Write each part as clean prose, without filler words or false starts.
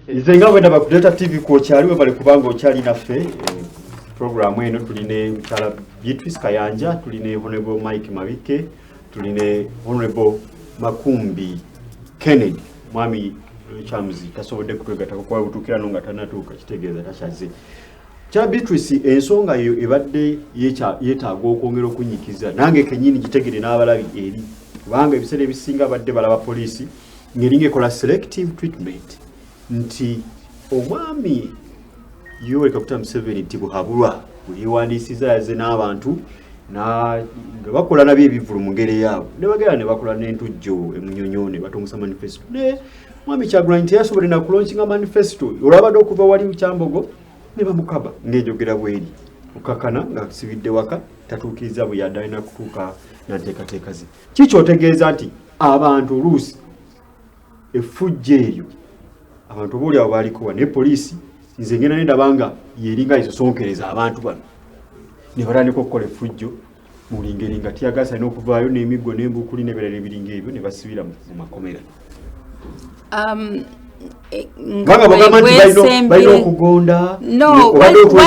Nze nga bwe ndaba ku Delta TV kwokyali, webale kubanga okyali naffe. Programu eno tuline mukyala Beatrice Kayanja, tuline Honorable Mike Mabike, tuline Honorable Makumbi Kennedy. Mwami Charles tasobodde kutwegattako kuba butuukira no nga tannatuuka, kitegeeza takyaze. Kyala Beatrice, ensonga eyo ebadde yeetaaga okwongera okunyikiza nange kenyini gitegere n'abalabi eri, kubanga ebiseera ebisinga badde balaba poliisi ng'eringa ekola selective treatment, nti omwami Yoweri Kaguta Museveni Tibuhaburwa bwe yeewandiisiza yaze n'abantu nga bakola nabyo ebivvulu mu ngeri yaabwe, ne bagenda ne bakola n'entujjo emunyonyo ne batongosa manifesto, ne mwami Kyagulanyi teyasobodde na kulaunchinga manifesto olwabadde okuva wali Kyambogo ne bamukaba ng'enjogera bweri, okakana ng'asibidde waka, tatuukiriza bwe yadde alina kutuuka na nteekateeka ze. Kikyotegeeza nti abantu oluusi effujjo eryo abantu oba oliawo baalikowa, naye poliisi nze ngenda nendaba nga yeringa esosonkereza abantu bano ne batandika okukola effujjo mu buli ngeri, nga teargas alina okuvaayo n'emiggo n'embuukuli n'ebirala ebiringa ebyo, ne basibira mu makomera. Kubanga bagamba nti balina okugonda. No, waliwo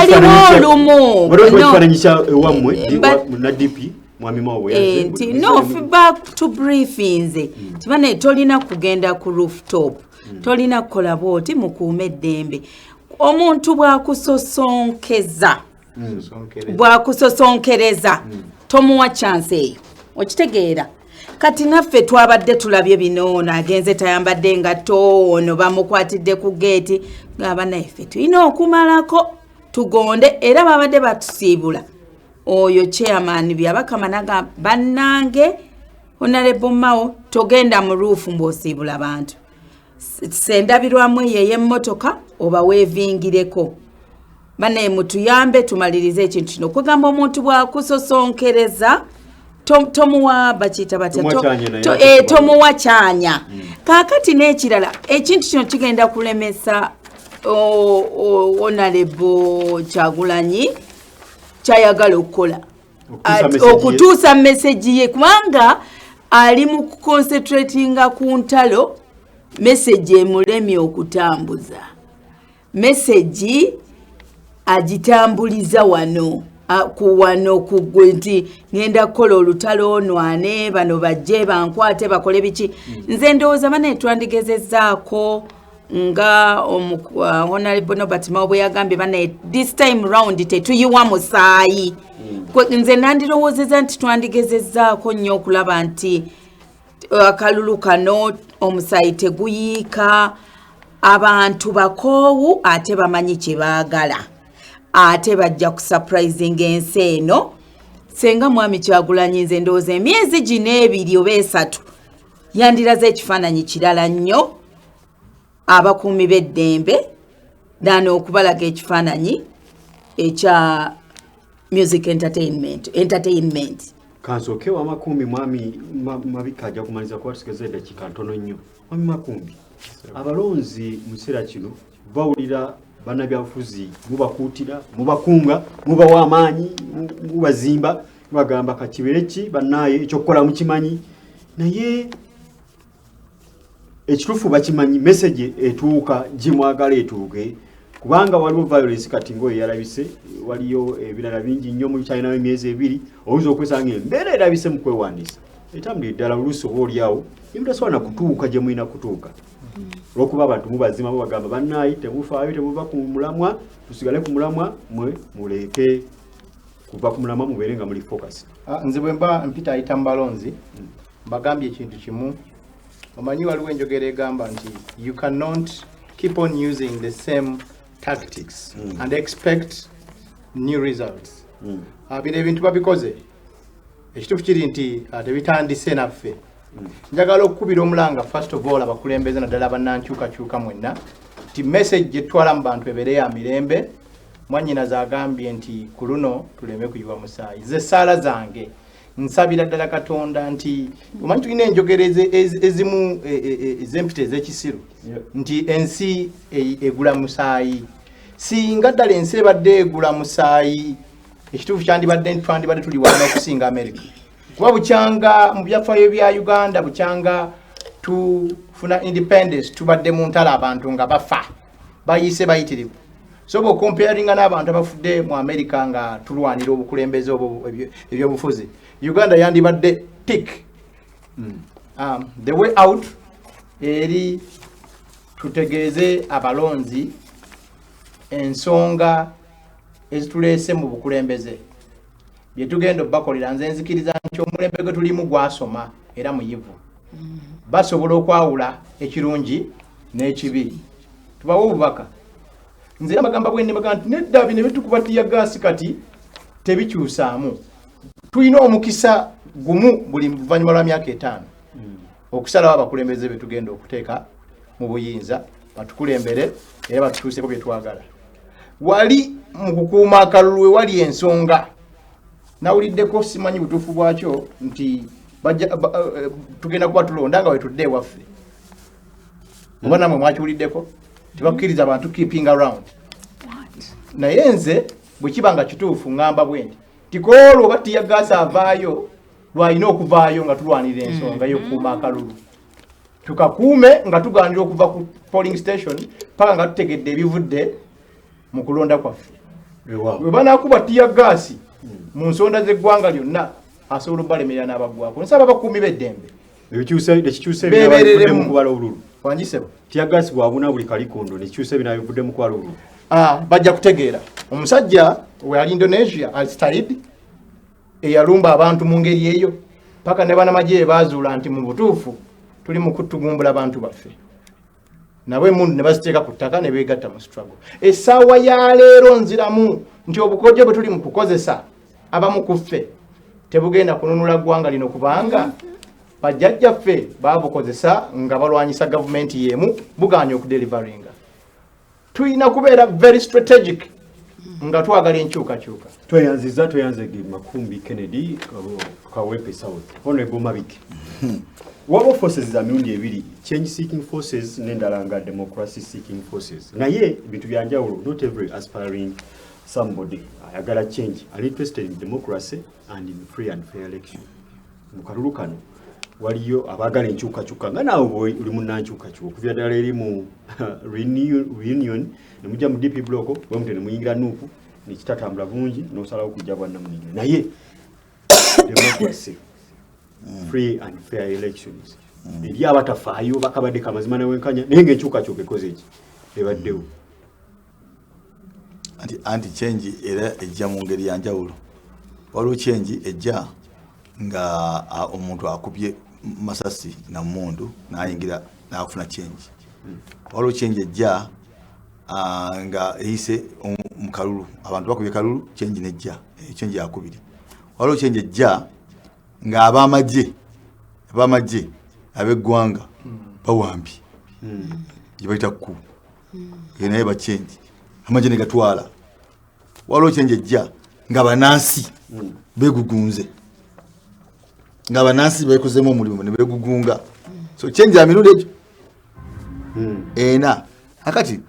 olumu obadde ekifaananyi kya ewammwe na DP mwami Mao bwe yazze. Nti no, back to briefinze tibane, tolina kugenda ku rooftop, tolina kukola bwoti, mukuume eddembe. Omuntu bw'akusosonkeza, bw'akusosonkereza, tomuwa chance eyo, okitegeera? Kati naffe twabadde tulabye bino, ono agenze tayambadde engatto, ono bamukwatidde ku geeti, ngaba naffe tulina okumalako tugonde. Era babadde batusiibula, oyo chairman Byabakama naga, "Bannange, Honorable Mao, togenda mu roof mbw'osiibula bantu, sendabirwamu eyo ey'emmotoka oba weevingireko. Banaye mutuyambe tumalirize ekintu kino." Kwegamba omuntu bw'akusosonkereza tomuwa, bakiyita batya? Tomuwa kyanya naye ate Tomuwa kyanya. Kaakati n'ekirala, ekintu kino kigenda kulemesa Honorable Kyagulanyi kyayagala okukola. Okutuusa message ye. Okutuusa message ye, kubanga ali mu kuconcentratinga ku ntalo, message emulemye okutambuza. Message agitambuliza wano ku wano ku gwe nti ngenda kukola olutalo nwane bano bajje bankwate bakole biki. Nze ndowooza bane twandigezezzaako nga Honorable Norbert Mao bwe yagambye, bane this time round tetuyiwa musaayi. Nze nandirowoozeza nti twandigezezzaako nnyo okulaba nti akalulu kano omusaayi teguyiika. Abantu bakoowu ate bamanyi kye baagala, ate bajja kusurprisinga ensi eno. Senga mwami Kyagulanyi, nze ndowooza emyezi gino 2 oba 3 yandiraze ekifaananyi kirala nnyo abakuumi b'eddembe dana okubalaga ekifaananyi ekya music entertainment. Kansooke wa Makumbi, mwami Mabika ajja kumaliza kuba tusigazza eddakiika ntono nnyo. Mwami Makumbi, abalonzi mu kiseera kino bawulira bannabyabufuzi mubakuutira, mubakunga, mubawa amaanyi, mubazimba, mubagamba kakibere ki bannaaye ekyokukola mukimanyi, naye ekituufu bakimanyi, message etuuka gimwagala etuuke? Kubanga waliwo violence kati ngaoyo yalabise, waliyo ebirala bingi nnyo mu kyalinawo emyezi 2, oyinza okwesanga embeera erabise mu kwewandiisa etambulire ddala, oluusi oba oliawo nemutasobola nakutuuka gye mulina kutuuka olwokuba abantu mubazima, mubagamba bannaayi temufaayo, temuva ku mulamwa, tusigale ku mulamwa, mwe muleke kuva ku mulamwa, mubeere nga muli focus. Ah, nze bwe mba mpita ayita mu balonzi, mbagambye ekintu kimu. Omanyi waliwo enjogera egamba nti you cannot keep on using the same tactics and expect new results. Ah, bino ebintu babikoze, ekituufu kiri nti tebitandise naffe. Njagala okukubira omulanga first of all abakulembeze, naddala bannankyukakyuka mwenna, nti message gyetutwala mu bantu ebeere ya mirembe. Mwannyinaze agambye nti ku luno tuleme kuyiwa musaayi. Ze saala zange, nsabira ddala Katonda nti omanyi tulina enjogera ezimu ez'empita ez'ekisiru nti ensi egula musaayi. Singa ddala ensi ebadde egula musaayi, ekituufu kyandibadde nti twandibadde tuli wala okusinga America, kuba bukyanga mu byafaayo bya Uganda, bukyanga tufuuka Funa independence, tubadde mu ntalo, abantu nga bafa, bayise bayitirivu. So bw'ocomparinga n'abantu abafudde mu America nga tulwanira obukulembeze obwo, ebyobufuzi, Uganda yandibadde tick. The way out eri tutegeeze abalonzi ensonga ezituleese mu bukulembeze, bye tugenda obbakolera. Nze nzikiriza nti omulembe gwe tulimu gwasoma era muyivu, basobola okwawula ekirungi n'ekibi. Tubawe obubaka. Nze era bagamba bwe bagamba nti nedda, bino bitukuba teargas kati tebikyusaamu. Tulina omukisa gumu buli luvannyuma lwa myaka 5 okusalawo abakulembeze be tugenda okuteeka mu buyinza batukulembere era batutuuseko bye twagala. Wali mu kukuuma akalulu we wali ensonga nawuliddeko, simanyi butuufu bwakyo, nti tugenda kuba tulonda nga wetudde ewaffe. Oba namwe mwakiwuliddeko? Tebakkiriza abantu keeping around. Naye nze bwe kiba nga kituufu, ŋŋamba bwe nti tikoolwo oba teargas avaayo lwalina okuvaayo nga tulwanira ensonga y'okukuuma akalulu. Tukakuume nga tuganira okuva ku polling station paka nga tutegedde ebivudde mu kulonda kwaffe. Bwe banaakuba teargas mu nsonda z'eggwanga lyonna, asobola obalemerera n'abaggwako. Nsaba abakuumi b'eddembe Ekikyusa ebinabivudde mu kubala obululu. Wangisebo. Teargas bwabuna buli kalikondo, nekikyusa ebinabivudde mu kubala obululu. Ah, bajja kutegeera. Omusajja we ali Indonesia, Aristide, eyalumba abantu mu ngeri eyo paka ne banamagye bazuula nti mu butuufu tuli mu kutugumbula bantu baffe, nabo emundu ne baziteeka ku ttaka ne beegatta mu struggle. Essaawa ya leero nziramu nti obukodyo bwe tuli mu kukozesa abamu ku ffe tebugenda kununula ggwanga lino, kubanga bajjajjaffe babukozesa nga balwanyisa gavumenti y'emu, buganya okudeliveringa. Tulina kubeera very strategic nga twagala enkyukakyuka. Tweyanziza, tweyanze Makumbi Kennedy, Kawempe South. Honorable Mabike, waba forces za mirundi ebiri, change seeking forces n'endala nga democracy seeking forces, naye ebintu byanjawulo. Not every aspiring somebody ayagala change are interested in democracy and in free and fair election. Mu kalulu kano waliyo abaagala enkyukakyuka, nga naawe oli munnankyukakyuka okuva ddala eri mu reunion, nemujja mu DP block, bwemutyo nemuyingira NUP, nekitatambula bulungi, nosalawo kujja bwannamunigina. Naye democracy, free and fair elections, eri abatafaayo bakabadde kamazima newenkanya, naye ngaenkyukakyuka ekoze eki ebaddewo. Anti change era ejja mu ngeri ya njawulo. Waliwo change ejja nga omuntu akubye masasi na mundu nayingira nafuna change. Waliwo change ejja nga eyise mu kalulu, abantu bakubye kalulu, change nejja. Eyo change yakubiri. Waliwo change ejja nga abamagye ab'eggwanga bawambye gye bayita ku eyo, naye bachange amagye ne gatwala. Waliwo change ejja nga banansi begugunze, nga banansi bekozemu omulimu ne begugunga. So change ya mirundi egyo ena. Akati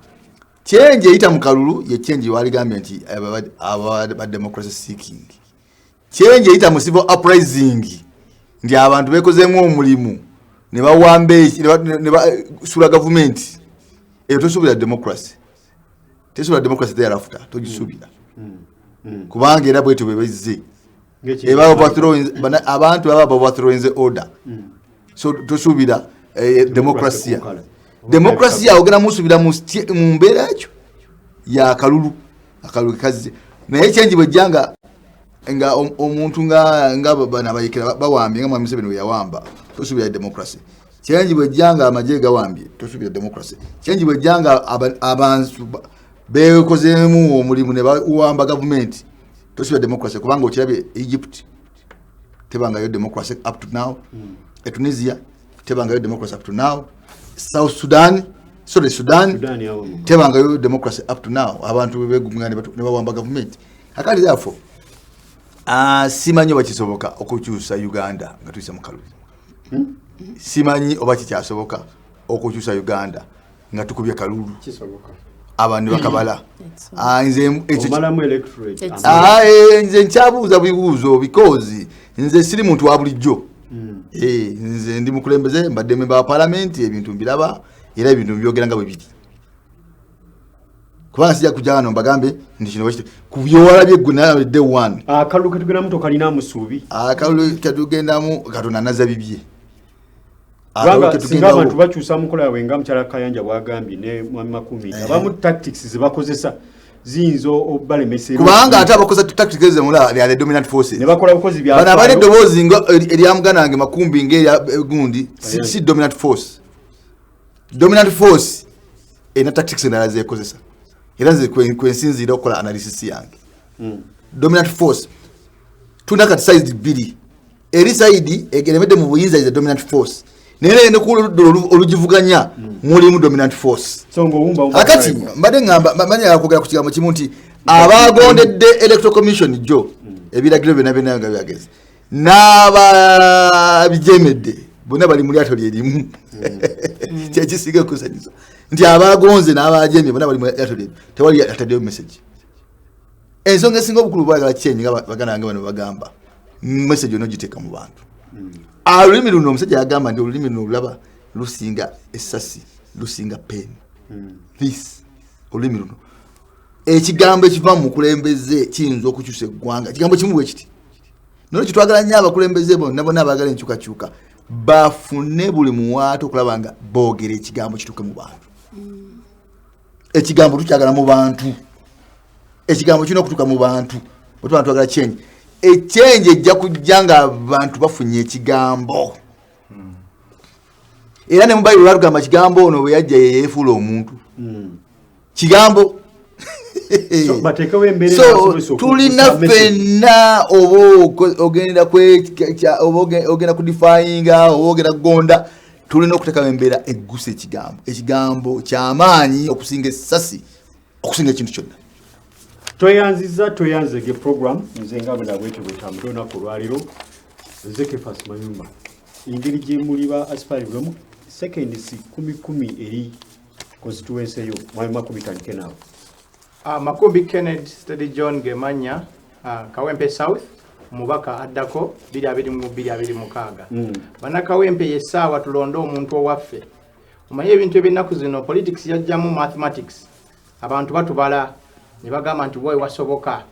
change eyita mu kalulu ye change waligambye nti aba ba democracy seeking. Change eyita mu civil uprising nti abantu bekozemu omulimu ne bawamba ne basula gavumenti, eyo tosuubira democracy, tesuubira democracy thereafter, togisuubira, kubanga era bwetyo bwe bezze. Eba abantu baba overthrowing the order, so tosuubira demokrasiya. Kunkala. Demokrasiya ogenda musuubira mu mbeera ekyo yakalulu, akalulu kazze. Naye change bwejja nga omuntu nga bano abayekera bawambye, nga mwami Museveni bwe yawamba, tosuubira democracy. Change bwejja nga amagye gawambye, tosuubira democracy. Change bwejja nga abantu beekozeemu omulimu ne bawamba gavumenti, tosuubira democracy, kubanga okirabye Egypt tebangayo democracy up to now, e Tunisia tebangayo democracy up to now, South Sudan, sorry, Sudan, Sudan awamu. Tebangayo democracy up to now. Abantu begugunga ne bawamba gavumenti. Akati therefore simanyi oba kisoboka okukyusa Uganda nga tuyise mu kalulu. Simanyi oba kikyasoboka okukyusa Uganda nga tukubye kalulu. Kisoboka. Abantu bakabala. Nze Omalamu electorate. Nze nkyabuuza bibuuzo because nze siri muntu wa bulijjo. Nze ndi mukulembeze, mbadde member wa parliament, ebintu mbiraba era ebintu mbyogera nga bwe biri. Kubanga sijja kujja wano mbagambe nti kino bwekiti. Ku byowalabye ggwe naye day one. Akalulu ketugendamu tokalina musuubi. Akalulu ketugendamu Katonda nazza bibye. Kubanga singa abantu bakyusa mu nkola yaabwe nga mukyala Kayanja bw'agambye ne Mwami Makumbi, abamu tactics ze bakozesa ziyinza obalemesa. Kubanga ate abakozesa tactics ezo mulaba, they are the dominant forces. Ne bakola bukozi bya Bano abali eddoboozi nga erya muganda wange Makumbi ng'erya gundi, si dominant force. Dominant force erina tactics endala zeekozesa. Era nze kwe nsinziira okukola analysis yange. Dominant force tulina kati side bbiri. Eri side eremedde mu buyinza is a dominant force, naye ne ku ludda olugivuganya mulimu dominant force. So ng'owumba Akati mbadde ngamba mbadde njagala kwogera ku kigambo kimu nti abagondedde Electoral Commission jo ebiragiro byonna byonna nga byagezi n'ababijemedde bonna bali mu lyato lyerimu. Kyekisinga okusanyusa nti abagonze n'abajemye bonna bali mu lyato lyerimu, tewali ataddeyo message. Ensonga esinga obukulu bwagala change nga baganda bange bano bagamba message yonna ogiteeka mu bantu. Olulimi luno omusajja yagamba nti olulimi luno olulaba lusinga essasi, lusinga pen. This olulimi luno, ekigambo ekiva mu mukulembeze kiyinza okukyusa eggwanga. Ekigambo kimu bwe kiti. Nolwekyo twagala nnyo abakulembeze bonna bonna abaagala enkyukakyuka bafune buli muwaate okulaba nga boogera ekigambo kituuke mu bantu. Ekigambo tukyagala mu bantu, ekigambo kirina okutuuka mu bantu. Bwe tuba twagala change, echange ejja kujja nga abantu bafunye ekigambo. Era ne mu Bayibuli batugamba kigambo ono bwe yajja yeyeefuula omuntu. Kigambo. So, bateekewo embeera So enasobozesa tulina okutuusa message. Ffenna oba ogenda oba ogenda kudefyinga oba ogenda kugonda, tulina okuteekawo embeera eggusa ekigambo. Ekigambo kyamaanyi okusinga essasi, okusinga ekintu kyonna. Tweyanziza, tweyanzege program. Nze nga bwe nabwetyo bwetambudde olunaku olwaleero, nze Kefas Mayumba. Engeri gye muli ba aspirant bwemu seconds kumi kumi eri constituency yo. Mwami Makumbi, tandike naawe. Makumbi Kennedy Steady John Gemanya, Kawempe South, omubaka addako 2026. Bannakawempe, yessaawa tulonde omuntu owaffe. Omanye ebintu ebyennaku zino, politics yajjamu mathematics. Abantu batubala ne bagamba nti wowe wasoboka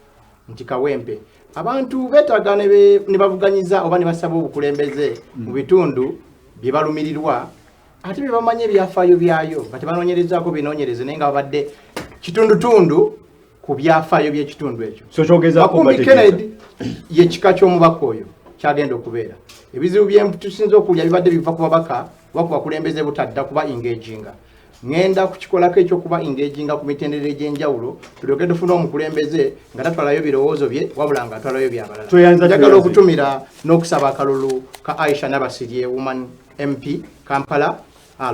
nti Kawempe. Abantu beetaaga ne bavuganyiza oba ne basaba obukulembeze mu bitundu bye balumirirwa ate bye bamanyi ebyafaayo byayo nga tebanoonyerezaako binoonyereze, naye nga babadde kitundutundu ku byafaayo by'ekitundu ekyo. So kyogezaako Makumbi bategeeza. Kennedy ye kika ky'omubaka oyo kyagenda okubeera. Ebizibu bye tusinza okulya bibadde biva ku babaka oba ku bakulembeze butadda kuba engaginga. Ŋŋenda kukikolako ekyokuba engaginga ku mitendera egy'enjawulo, tulyoke tufune omukulembeze nga tatwalayo birowoozo bye wabula nga atwalayo byabalala. Tweyanza, Njagala tweyanze. okutumira n'okusaba akalulu ka Aisha Nabasirye, woman MP Kampala,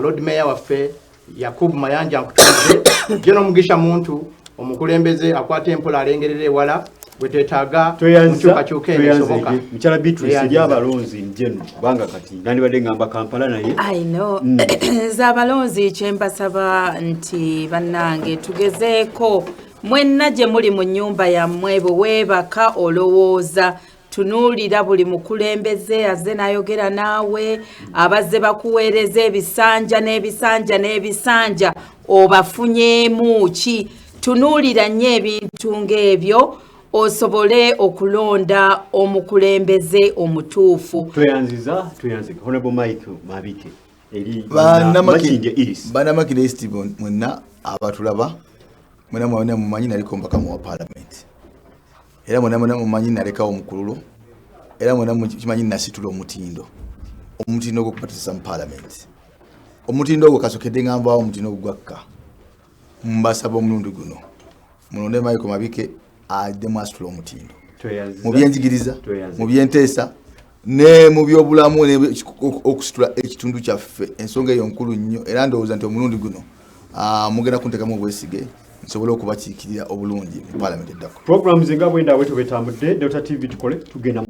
Lord Mayor waffe Yakub Mayanja nkutumize, General Mugisha Muntu, omukulembeze akwata empola alengerera ewala gwe twetaaga mu nkyukakyuka eno esoboka. Mukyala Beatrice, eri Tweyanziza. abalonzi in general, kubanga kati nandibadde ngamba Kampala naye. I know. Nze abalonzi kyembasaba nti bannange tugezeeko mwenna gye muli mu nnyumba yammwe, bwe weebaka olowooza, tunuulira buli mukulembeze azze n'ayogera naawe, abazze bakuweereza ebisanja n'ebisanja n'ebisanja, obafunyeemu ki? Tunuulira nnyo ebintu ng'ebyo osobole okulonda omukulembeze omutuufu. Tweyanziza, tweyanzike. Honorable Mike Mabike, eri Makindye East. Bannamakindye East mwenna abatulaba, mwena mwena mumanyi naliko omubaka wa parliament, era mwena mwena mumanyi nalekawo omukululo, era mwena kimanyi nasitula omutindo, omutindo ogwokubatisa mu parliament. Omutindo ogwo kasokedde nga nvaawo, omutindo ogwo gwakka. Mbasaba omulundi guno mulonde Michael Mabike addemu asitula omutindo Tweyanziza. Mu byenjigiriza, Tweyanziza. mu byenteesa ne mu byobulamu okusitula ekitundu kyaffe. Ensonga eyo nkulu nnyo, era ndowooza nti omulundi guno mugenda kunteekamu obwesige nsobole okubakiikirira obulungi mu paalamenti eddako. Programs nga bwenda bwe tubetambudde, Delta TV tukole tugenda mu